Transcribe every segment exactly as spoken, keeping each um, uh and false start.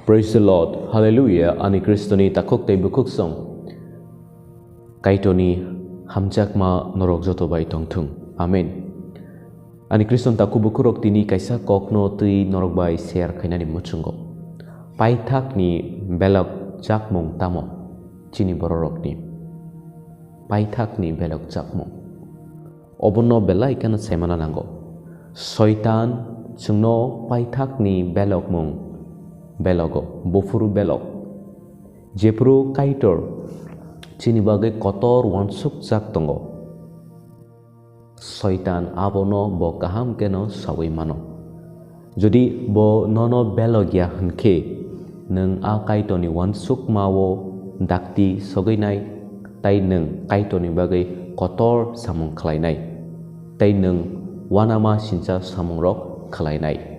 Praise the Lord. Hallelujah. Ani Kristoni takhuk tei bukhuk song. Kaitorni hamjakma norok joto bai tongthung. Amen. Ani Kriston takhuk bukhukrok tini kaisa kokno twi norok bai share khainani muchungo. Paithakni belok jakmung tamo chini bororokni. Paithakni belok jakmung. Obono belai kheno saimana nango. Soitan chwngno paithakni belokmung belogo, buphuru belok. Jephuru Kaitor chini bagwi kotor uansukjak tongo. Soitan abono bo kaham kheno saui mano. Jodi bo nono belok ya hwnkhe, nwng a Kaitorni uansukmao dakti sogwi nai, tei nwng Kaitorni bagwi kotor samung khlainai, tei nwng uanama sincha samungrok khlainai.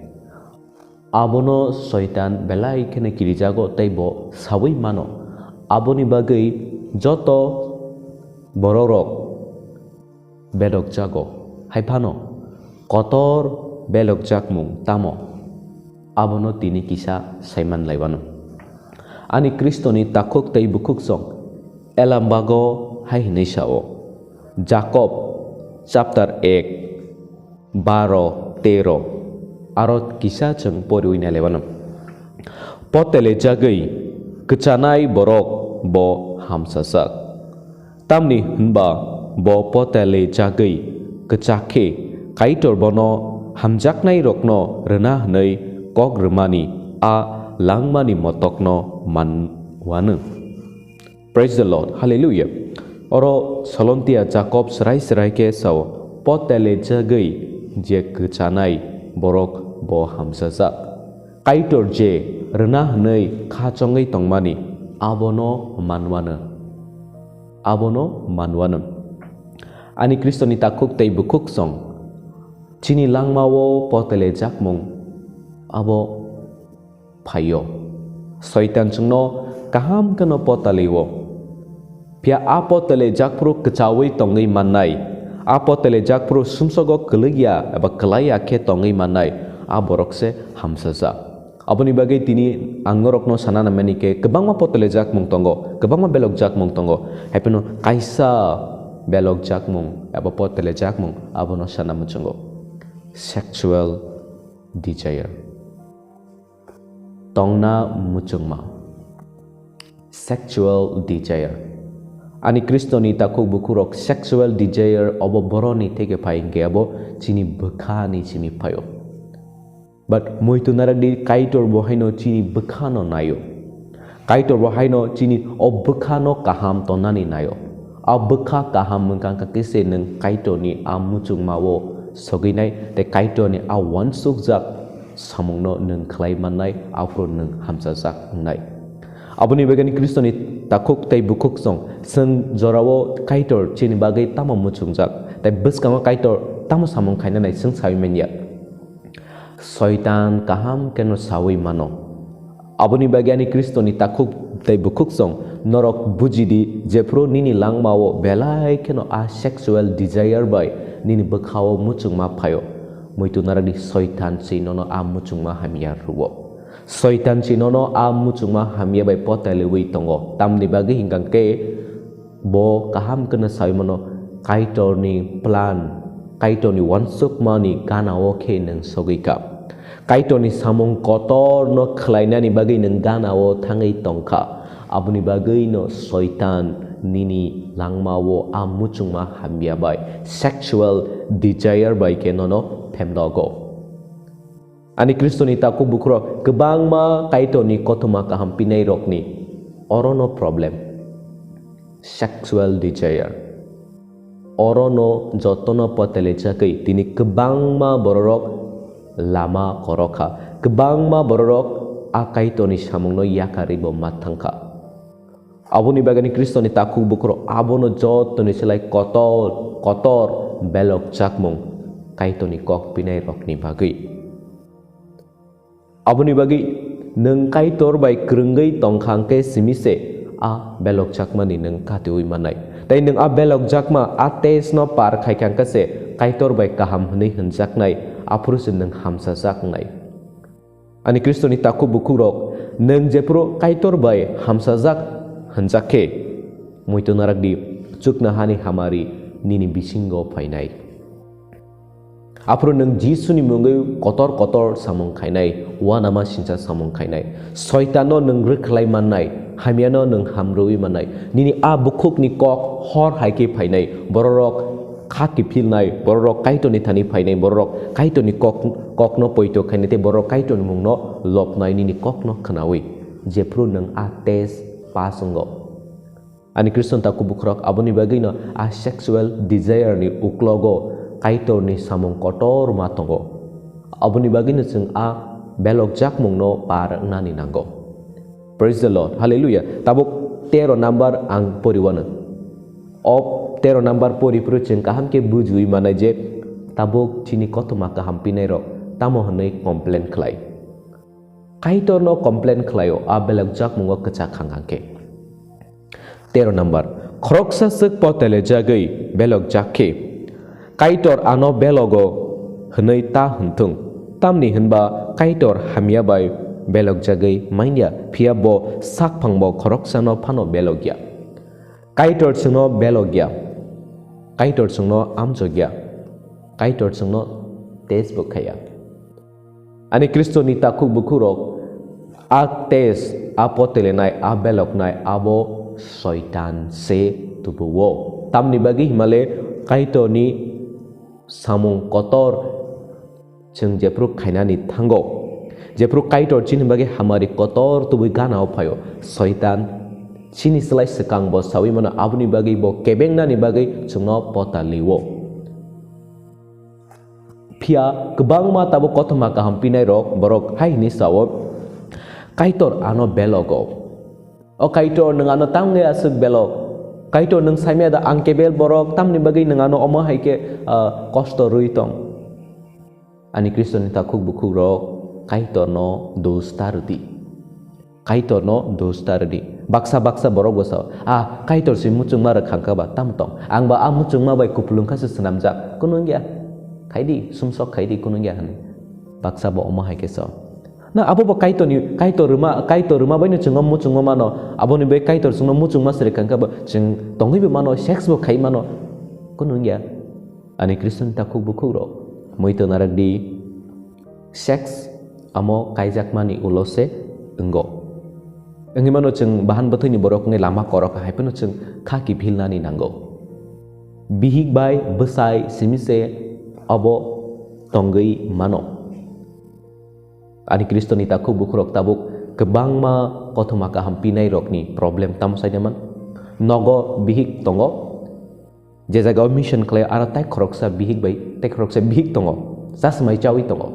Abono Soitan belai kheno kirijago tei bo saui mano. Aboni bagwi joto borokrok bedokjago. Hai phano kotor belokjakmung tamo? Abono tini kisa saiman laiwano. Ani Kristoni takhuk tei bukhuk song Elambago hai hwnwi sao, Jakob chapter ek, baro, tero, aro kisa chwng poriwi nai laiwano. Potele jagwi kwchanai borok bo hamsajak. Tamni hwnba bo potele jagwi kwchak khe Kaitor bono hamjaknairokno rwna hwnwi kok rwmani a langmani motokno man wano. Praise the Lord. Hallelujah. Oro Solomon Jakob srai srai khe sao, potele jagwi je kwchanai borok bo hamsajak. Kaitor je rwna hwnwi kha chongwi tongmani abono manwano. Abono manwano. Ani Kristoni takhuk tei bukhuk song chini langmao potele jakmung abo phaio. Soitan chwngno kaham kheno potalio. Phiya a potele jakphuru kwchaui tongwi mannai, a potele jakphuru sumsogo kwlwkya eba kwlaiya khe tongwi mannai, a borok se hamsajak. Aboni bagwi tini ang norokno sana nangmani khe kwbangma potele jakmung tongo, kwbangma belok jakmung tongo. Haiphano kaisa belok jakmung eba potele jakmung abono sana muchungo. Sexual desire. Tongna muchungma. Sexual desire. Ani Kristoni takhuk bukhurok sexual desire obo boroni theke phai hwnkhe abo chini bwkhani simi phaio. But muitu narakdi Kaitor bo haino chini bwkhano naio. Kaitor bo haino chini o bwkhano kaham tonnani naio. A bwkha kaham wngkha khe se nwng Kaitorni a muchungmao sogwinai tei Kaitorni a uansukjak samungno nwng khlai mannai, aphuru nwng hamsajak wngnai. Aboni bagwi Kristoni takhuk tei bukhuk song, chwng jorao Kaitor chini bagwi tamo muchungjak, tei bwskango Kaitor tamo samung khainanai chwng saui manya. Soitan kaham kheno saui mano. Aboni bagwi ani Kristoni takhuk tei bukhuk song, norok bujidi, jephuru nini langmao belai kheno a sexual desire bai nini bwkhao muchungma phaio, muitu narani Soitan se nono a muchungma hamya rwo. Soitan se nono a muchungma hamya bai potaliwi tongo. Tamni bagwi hwnkha khe bo kaham kheno saui mano, Kaitorni plan, Kaitorni uansukmani ganao khe nwng sogwi kha. Kaitorni samung kotorno khlainani bagwi nwng ganao thangwi tongkha. Aboni bagwino Soitan nini langmao a muchungma hamya bai, sexual desire bai khe nono phemdogo. Ani Kristoni takhuk bukhurok kwbangma Kaitorni kothoma kaham pinairokni orono problem. Sexual desire. Orono jotono potele chakwi tini kwbangma bororok lama korokha. Kwbangma bororok a Kaitorni samungno yakarwi bo ma thangkha. Aboni bagwi Kristoni takhuk bukhurok abono jotoni slai kotor, kotor belok chakmung Kaitorni kok pinairokni bagwi. Aboni bagwi nwng Kaitor bai kwrwngwi tongkha hwnkhe simi se a belok chakmani nwng katiui mannai. Tei nwng a belok jakma a test no par khaikha hwnkhe se Kaitor bai kaham hwnwi hwnjaknai, aphuru se nwng hamsajak wngnai. Ani Khristoni takhuk bukhukrok, nwng jephru Kaitor bai hamsajak hwnjak khe, muitu narak di, chuknohani hamari nini bisingo phainai. Aphuru nwng Jisuni mungwi kotor kotor samung khainai, uanama singcha samung khainai. Soitanno nwng rwkhlai mannai, hamyano nwng hamrwi mannai. Nini a bukhukni kok hor hai khe phainai, bororok kha kiphilnai, bororok Kaitorni thani phainai, bororok Kaitorni kok, kokno poito khainai tei bororok Kaitorni mungno lobnai nini kokno khnaui, jephru nwng a test pass wngo. Ani Khristo takhuk bukhukrok, aboni bagwino a sexual desire ni uklogo Kaitorni samung kotor ma tongo. Aboni bagwino chwng a belokjakmungno par wngnani nango. Praise the Lord. Hallelujah. Tabuk tero number ang poriwano. O tero number pori phuru chwng kaham khe bujiwi manai je tabuk chini kothoma kaham pinairok tamo hwnwi complain khlai. Kaitorno complain khlaio, a belokjakmungo kwchak hang hang khe. Tero number, khoroksa swk potelejagwi belokjak khe, Kaitor ano belogo hwnwi ta hwnthung, tamni hwnba Kaitor hamya bai belokjagwi manya, phiya bo sakphangbo khoroksano phano belokya. Kaitor chwngno belokya, Kaitor chwngno amjokya, Kaitor chwngno test bo khaya. Ani Khristoni takhuk bukhukrok, a test, a potelenai, a beloknai, abo Soitan se tubuo. Tamni bagwi himale Kaitorni samung kotor chwng jephru khainani thango. Jephru Kaitor chini bagwi hamari kotor tubui ganao phaio, Soitan chini slai swkang bo saui mano, aboni bagwi bo kebengnani bagwi chwngno potalio. Phiya kwbangma tabuk kothoma kaham pinairok borok hai hwnwi sao, "Kaitor ano belogo." O Kaitor, nwng ano tamni aswk belok? Kaitor, nwng saimaya da ang kebel borok, tamni bagwi nwng ano omo hai khe, ah, kosto rwi tong? Ani Khristoni takhuk bukhukrok, Kaitorno dos ta rwdi. Kaitorno dos ta rwdi. Baksa baksa borok bo sao, "Ah, Kaitor se muchungma rwkhang kha ba, tamo tong? Ang ba a muchungma bai kupulung kha se swnamjak, kunu wngya. Khaidi, sumsok khaidi, kunu wngya," hwnwi. Baksa bo omo hai khe sao. Na abo bo Kaitorni, Kaitor rwma, Kaitor rwma baino chwng o muchungma mano. Aboni bai Kaitor chwngno muchungma se rwkhang kha ba, chwng tongwi bo mano, sex bo khai mano, kunu wngya. Ani Khristoni takhuk bukhukrok, muitu narak di. Sex amo kaijakmani ulo se wngo. Wngwi mano chwng bahan bwthwini borok wngwi lama korok hai phano chwng kha kiphilnani nango. Bihik bai bwsai simi se obo tongwi mano. Ani Khristoni takhuk bukhukrok tabuk kwbangma kothoma kaham pinairokni problem tamo saida man. Nogo bihik tongo. Je jagao mission khlai aro tai khoroksa bihik bai, tai khoroksa bihik tongo, chasmai chawi tongo.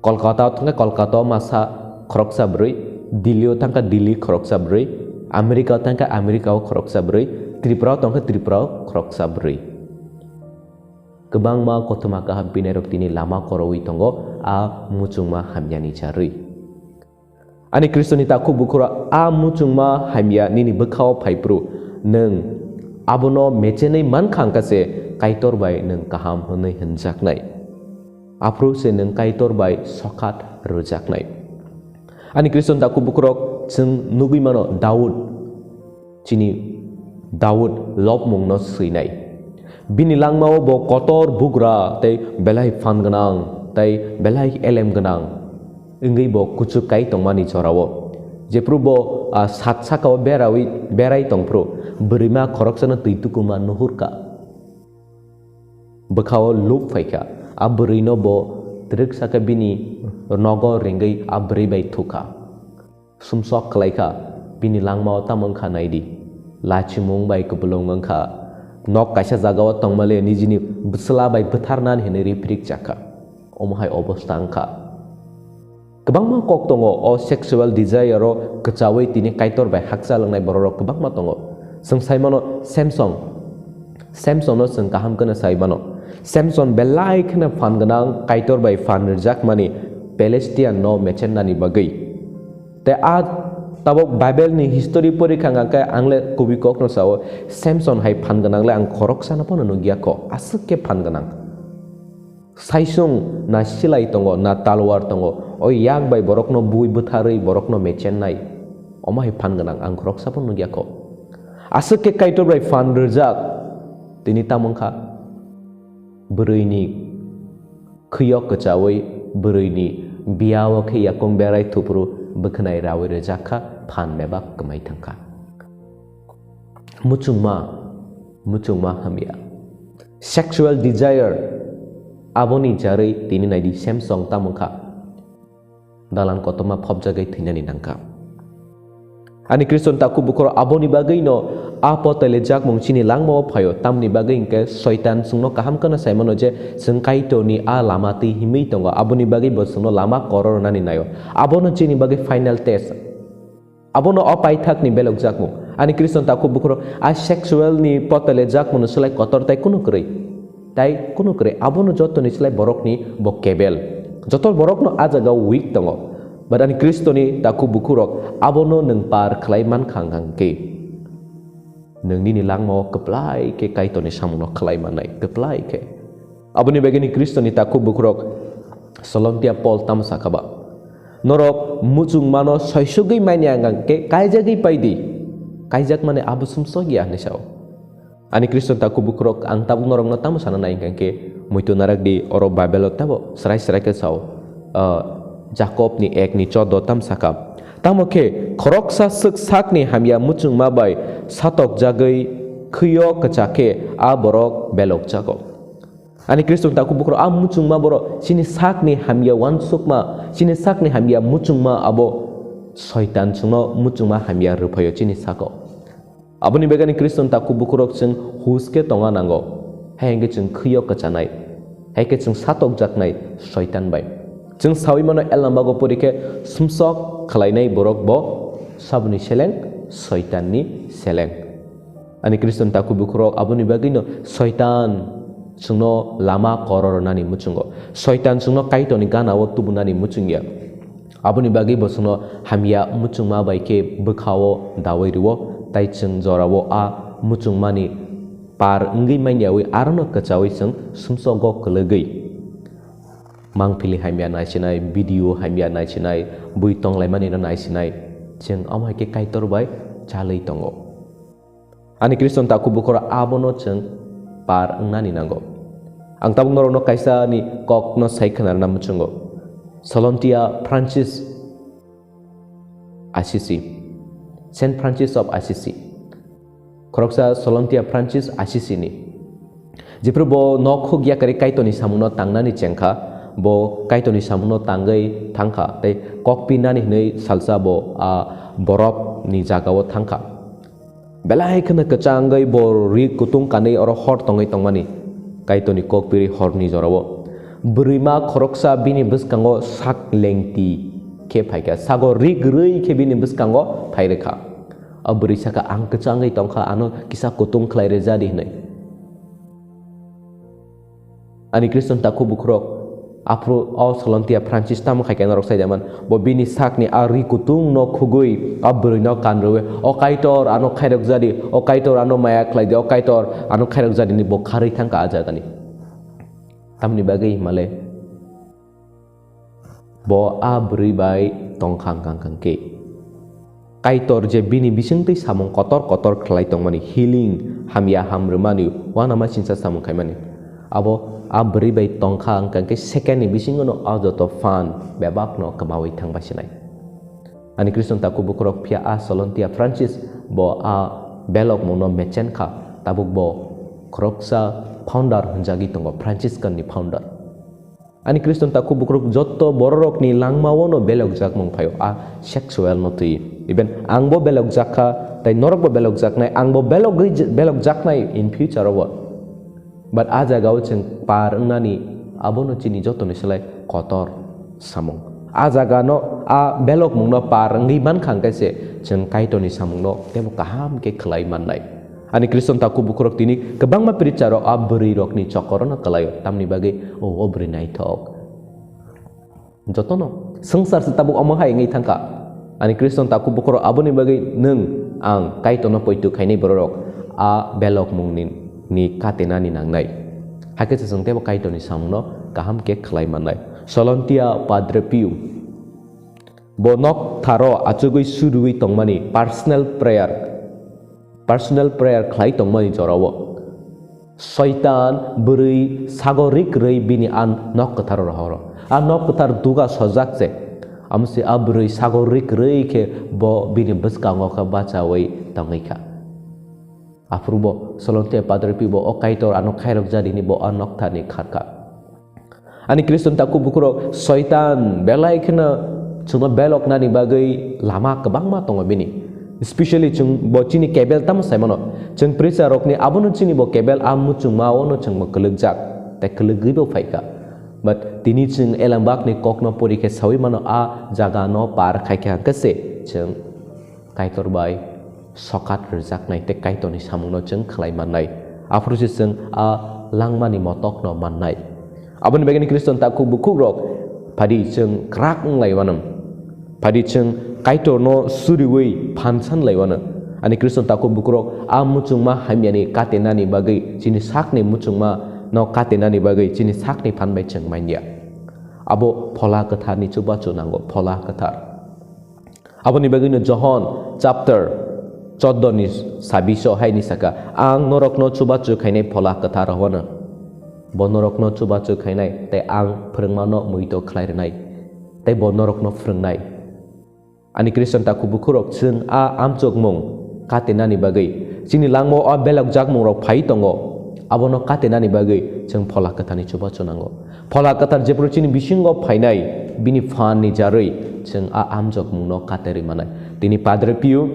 Kolkata o thangkha Kolkata o masa khoroksa bwrwi, Delhi o thangkha Delhi khoroksa bwrwi, America o thangkha America o khoroksa bwrwi, Tripura o tongkha Tripura o khoroksa bwrwi. Kwbangma kothoma kaham pinairok tini lama korowi tongo, a muchungma hamyani charwi. Ani Khristoni takhuk bukhura a muchungma hamya nini bwkhao phaiphru, nwng abono mechenwi mankha hwnkha se Kaitor bai nwng kaham hwnwi hwnjaknai. Aphuru se nwng Kaitor bai sokhat rwjaknai. Ani Khristoni takhuk bukhurok, chwng nugwi mano Daud chini Daud lobmungno swinai. Bini langmao bo kotor bugra tei belai phan gwnang tei belai elem gwnang wngwi bo kuchuk kai tongmani jorao. Jephru bo, ah, sat sakao berawi, berai tongphru, bwrwima khoroksano twi tukuma nuhurkha. Bwkhao lup phaikha. A bwrwino bo twrwk sakha bini nogo ringwi a bwrwi bai thukha. Sumsok khlaikha, bini langmao tamo wngkha naidi. Lachimung bai kupulung wngkha. Nok kaisa jagao tongmale nijini bwsla bai bwtharnani hinwi riprik chakha. Omo hai obosta wngkha. Kwbangma kok tongo, o sexual desire o kwchaui tini Kaitor bai hakchal wngnai bororok kwbangma tongo. Chwng sai mano Samson. Samson no chwng kaham kheno sai mano. Samson belai kheno phan gwnang, Kaitor bai phan rijak mani Palestine no mechennani bagwi. Te a tabok Bible ni history porikha hwnkhe ang le kubui kok no sao, Samson hai phan gwnang le ang khoroksa no phano nukya kho, aswk khe phan gwnang. Saisung na silai tongo, na talwar tongo, O yak bai borokno bui bwtharwi borokno mechennai. Omo hai phan gwnang ang khoroksa phano nukya kho. Aswk khe Kaitor bai phan rwjak, tini tamo wngkha? Bwrwini khwio kwchaui, bwrwini biyao khe yakung berai thupru bwkhwnai raui rwjak kha, phan bebak kwmai thang kha. Muchungma, muchungma hamya. Sexual desire, aboni jarwi tini naidi Samsung tamo wngkha. Dalan kotorma phobjagwi thwinani nangkha. Ani Khriston takhuk bukhurok, aboni bagwino a potaili jakmung chini langmao phaio, tamni bagwi hinkhe Soitan chwngno kaham kheno saimano je chwng Kaitorni a lama twi himwi tongo, aboni bagwi bo chwngno lama korornani naio. Abono chini bagwi final test. Abono o paithakni belokjakmung. Ani Khriston takhuk bukhurok, a sexual ni potole jakmungni slai kotor tai kunu kwrwi. Tai kunu kwrwi. Abono jotoni slai borokni bo kebel. Joto borokno a jagao weak tongo. But ani Khristoni takhuk bukhurok abono nwng par khlai mankha hwnkhe, nwng nini langmao kwplai khe Kaitorni samungno khlai mannai, kwplai khe. Aboni bagwini Khristoni takhuk bukhurok Solomtia Paul tamo sakha ba? Norok muchungmano soisugwi manya hwnkhe kaijagwi paidi. Kaijakmani abo sumsok ya hinwi sao. Ani Khriston takhuk bukhurok, ang tabuk norokno tamo sana nai hwnkhe, muitu narak di, oro Bible-o tabo srai srai khe sao. Ah, Jakobni ekni chordo tamo sakha. Tamo khe khoroksa swk sakni hamya muchungma bai satokjagwi khwio kwcha khe a borok belokjago. Ani Khriston takhuk bukhurok, a muchungma borok chini sakni hamya uansukma, chini sakni hamya muchungma abo Soitan chwngno muchungma hamya rwphaio chini sako. Aboni bagwi ani Khriston takhuk bukhurok chwng hus khe tongna nango. Hai hwnkhe chwng khwio kwchanai. Hai khe chwng satokjaknai Soitan bai. Chwng saui mano Elnambago pori khe sumsok khlainai borok bo saboni seleng, Soitanni seleng. Ani Khriston takhuk bukhurok, aboni bagwino Soitan chwngno lama korornani muchungo. Soitan chwngno Kaitorni ganao tubunani muchungya. Aboni bagwi bo chwngno hamya muchungma bai khe bwkhao daui rwo, tai chwng jorao a muchungmani par wngwi manyaui arono kwchaui chwng sumsogo kwlwgwi. Mangpili hamya naisinai, video hamya naisinai, bui tonglaimani no naisinai, chwng omo hai khe Kaitor bai chalwi tongo. Ani Khriston takhuk bukhurok, abono chwng par wngnani nango. Ang tabuk norokno kaisa ni kokno sai khwnarwna muchungo. Solomtia Francis Assisi, Saint Francis of Assisi. Khoroksa Solomtia Francis Assisi ni. Jephru bo nok huk yakarwi Kaitorni samungno tangnani chengkha, bo Kaitorni samungno tangwi thangkha, tei kok pinani hwnwi salsa bo a borokni jagao thangkha. Belai kheno kwchangwi bo ri kutung kanwi oro hor tongwi tongmani Kaitorni kok piri horni jorao. Bwrwima khoroksa bini bwskango sak lengti khe phaikha, sago ri kwrwi khe bini bwskango phai rwkha. A bwrwi sakha, "Ang kwchangwi tongkha, ano kisa kutung khlai rwja di," hwnwi. Ani Khriston takhuk bukhurok, aphuru o Solomtia Francis tamo khai khe norok sai jaman? Bo bini sakni a ri kutung no khugwi, a bwrwi no kan rwwi, "O Kaitor, ano khairok jadi, o Kaitor, ano maya khlai di, o Kaitor, ano khairok jadi," ni bo kharwi thangkha a jagani. Tamni bagwi himale? Bo a bwrwi bai tongkha hwnkha hwnkhe, Kaitor je bini bisingtwi samung kotor kotor khlai tongmani, healing, hamya ham rwmani, uanama singsa samung khaimani, abo a bwrwi bai tongkha hwnkha hwnkhe second ni bisingo no a joto phan bebak no kwmaui thangbai sinai. Ani Khriston takhuk bukhurok, phiya a Solomtia Francis bo a belokmung no mechen kha, tabuk bo khoroksa founder hwnjagwi tongo, Franciscan ni founder. Ani Khriston takhuk bukhurok, jotto bororokni langmao no belokjakmung phaio, a sexual no twi. Even ang bo belokjak kha, tai norok bo belokjaknai, ang bo belogwi je-, belokjaknai in future o bo. But a jagao chwng par wngnani, abono chini jotoni slai kotor samung. A jagano, a belokmungno par wngwi mankha hwnkhe se chwng Kaitorni samungno teibo kaham khe khlai mannai. Ani Khriston takhuk bukhurok, tini kwbangma preacher rok a bwrwi rokni chokorono kwlaio, tamni bagwi o, o bwrwi naithok. Jotono swngchar se tabuk omo hai wngwi thangkha. Ani Khriston takhuk bukhurok, aboni bagwi nwng ang Kaitorno poito khainai bororok a belokmungni, ni katinani nangnai. Hakhe se chwng teibo Kaitorni samungno kaham khe khlai mannai. Solomtia Padre Pio, Bo nok ktharo achugwi suriwi tongmani personal prayer, personal prayer khlai tongmani jorao. Soitan bwrwi sago rik rwi bini a nok kwtharo rohoro. A nok kwthar duga sojak se. Amsi a bwrwi sago rik rwi khe bo bini bwskango khe bachawi tongwi kha. Aphuru bo Solonte Padre Pio bo o Kaitor ano khairok jarini bo a nok thani kharkha. Ani Khristan takhuk bukhurok, Soitan belai kheno chwngno beloknani bagwi lama kwbangma tongo bini. Specially chwng bo chini kebel tamo sai mano. Chwng preacher rokni abono chini bo kebel a muchungma ono chwng bo kwlwkjak tei kwlwgwi bo phaikha. But tini chwng Elambakni kokno pori khe sawi mano a jaga no par khai khe hwnkhe se chwng Kaitor bai sokat rwjaknai tei Kaitorni samungno chwng khlai mannai. Aphuru se chwng a langmani motokno mannai. Aboni bagwi Khristan takhuk bukhuk rok phadi chwng kwrak wnglai wano. Phadi chwng Kaitorno suriwi phan san lai wano. Ani Khristan takhuk bukhuk rok a muchungma hamyani katenani bagwi chini sakni muchungma no katenani bagwi chini sakni phan bai chwng manya. Abo Phola Kwtharni chubachu nango, Phola Kwthar. Aboni bagwino Johon chapter choddo ni sabiso haini saka, "Ang norokno chubachu khainai Phola Kwthar hwno. Bo norokno chubachu khainai tei ang phwrwngmano muito khlai rwnai, tei bo norokno phwrwngnai." Ani Khristan takhuk bukhurok, chwng a amchokmung katenani bagwi chini langmao a belokjakmungrok phai tongo, abono katenani bagwi chwng Phola Kwtharni chubachu nango. Phola Kwthar jephru chini bisingo phainai, bini phanni jarwi chwng a amjokmungno katerwi manai. Tini Padre Pio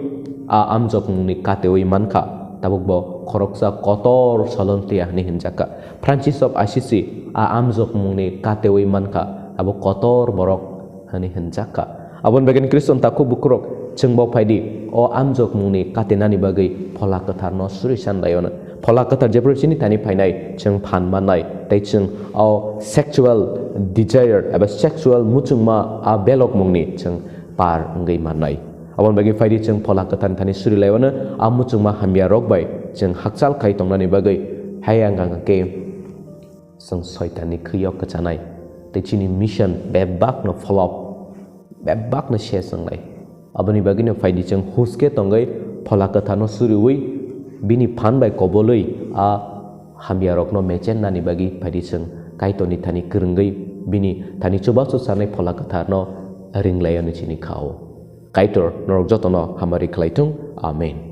a amjokmungni katewi mankha, tabuk bo khoroksa kotor Solontia hwnwi hwnjakha. Francis of Assisi a amjokmungni katewi mankha, abo kotor borok hwnwi hwnjakha. Aboni bagwi Khristan takhuk bukhurok, chwng bo phaidi, o amjokmungni katenani bagwi Phola Kwtharno suri san lai wano. Phola Kwthar jephru chini thani phainai, chwng phan mannai, tei chwng o sexual desire eba sexual muchungma a belokmungni chwng par wngwi mannai. Aboni bagwi phaidi chwng Phola Kwtharni thani suri lai wano, a muchungma hamya rok bai chwng hakchal khai tongnani bagwi, hai ang khe chwng Soitanni khwio kwchanai, tei chini mission bebakno flop, bebakno ses wnglai. Aboni bagwino phaidi chwng huske tongwi Phola Kwtharno suriwi bini phan bai kobolwi a hamyarokno mechennani bagwi phaidi chwng Kaitorni thani kwrwngwi bini thani chubachu sanai Phola Kwtharno ringlaio hwnwi chini kha-o. Kaitor norok jotono hamari khlai thung. Amen.